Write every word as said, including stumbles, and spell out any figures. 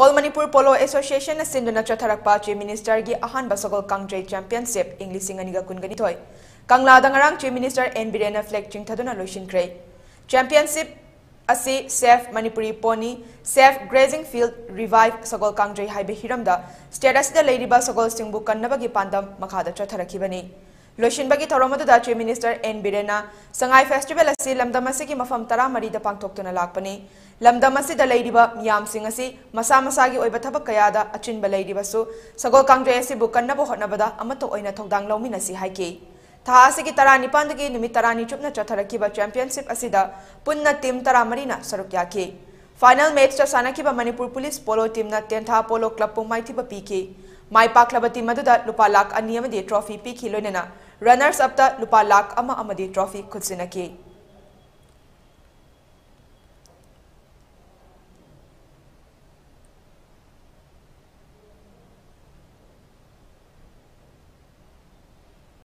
All Manipur Polo Association ꯅ ꯁꯤꯟꯗꯨꯅ ꯆꯠꯊꯔꯛꯄ Chief Minister ꯒꯤ ꯑꯍꯥꯟꯕ ꯁꯒꯣꯜ ꯀꯥꯡꯖꯩ Championship ꯏꯪ ꯂꯤꯁꯤꯡ ꯑꯅꯤꯒ ꯀꯨꯟꯒ ꯅꯤꯊꯣꯏ ꯀꯪꯂꯥꯗ ꯉꯔꯥꯡ Chief Minister N ꯕꯤꯔꯦꯟꯅ flag ꯆꯤꯡꯊꯗꯨꯅ ꯂꯣꯏꯁꯤꯟꯈ꯭ꯔꯦ꯫ Championship ꯑꯁꯤ Save Manipuri Pony, Save Grazing Field, Revive ꯁꯒꯣꯜ ꯀꯥꯡꯖꯩ ꯍꯥꯏꯕ ꯍꯤꯔꯝꯗ state ꯑꯁꯤꯗ ꯂꯩꯔꯤꯕ ꯁꯒꯣꯜꯁꯤꯡꯕꯨ ꯀꯟꯅꯕꯒꯤ ꯄꯥꯟꯗꯝ ꯃꯈꯥꯗ ꯆꯠꯊꯔꯛꯈꯤꯕꯅꯤ꯫ ꯂꯣꯏꯁꯤꯟꯕꯒꯤ ꯊꯧꯔꯝ ꯑꯗꯨꯗ Chief Minister N ꯕꯤꯔꯦꯟꯅ ꯁꯉꯥꯏ Festival ꯑꯁꯤ ꯂꯝꯗꯝ ꯑꯁꯤꯒꯤ ꯃꯐꯝ ꯇꯔꯥꯃꯔꯤꯗ ꯄꯥꯡꯊꯣꯛꯇꯨꯅ ꯂꯥꯛꯄꯅꯤ꯫ ꯂꯝꯗꯝ ꯑꯁꯤꯗ ꯂꯩꯔꯤꯕ ꯃꯤꯌꯥꯝꯁꯤꯡ ꯑꯁꯤ ꯃꯁꯥ ꯃꯁꯥꯒꯤ ꯑꯣꯏꯕ ꯊꯕꯛ ꯀꯌꯥꯗ ꯑꯆꯤꯟꯕ ꯂꯩꯔꯤꯕꯁꯨ ꯁꯒꯣꯜ ꯀꯥꯡꯖꯩ ꯑꯁꯤꯕꯨ ꯀꯟꯅꯕ ꯍꯣꯠꯅꯕꯗ ꯑꯃꯠꯇ ꯑꯣꯏꯅ ꯊꯧꯗꯥꯡ ꯂꯧꯃꯤꯟꯅꯁꯤ ꯍꯥꯏꯈꯤ꯫ ꯊꯥ ꯑꯁꯤꯒꯤ ꯇꯔꯥꯅꯤꯄꯥꯟꯗꯒꯤ ꯅꯨꯃꯤꯠ ꯇꯔꯥꯅꯤ ꯆꯨꯞꯅ ꯆꯠꯊꯔꯛꯈꯤꯕ Championship ꯑꯁꯤꯗ ꯄꯨꯟꯅ team ꯇꯔꯥꯃꯔꯤꯅ ꯁꯔꯨꯛ ꯌꯥꯈꯤ꯫ Final match ꯇ ꯁꯥꯟꯅꯈꯤꯕ Manipur Police Polo team ꯅ ꯇꯦꯟꯊꯥ Polo Club ꯄꯨ ꯃꯥꯏꯊꯤꯕ ꯄꯤꯈꯤ꯫ ꯃꯥꯏ ꯄꯥꯛꯂꯕ team ꯑꯗꯨꯗ ꯂꯨꯄꯥ ꯂꯥꯈ ꯑꯅꯤ ꯑꯃꯗꯤ trophy ꯄꯤꯈꯤ, ꯂꯣꯏꯅꯅ runners up ꯇ ꯂꯨꯄꯥ ꯂꯥꯈ ꯑꯃ ꯑꯃꯗꯤ trophy ꯈꯨꯠꯁꯤꯟꯅꯈꯤ꯫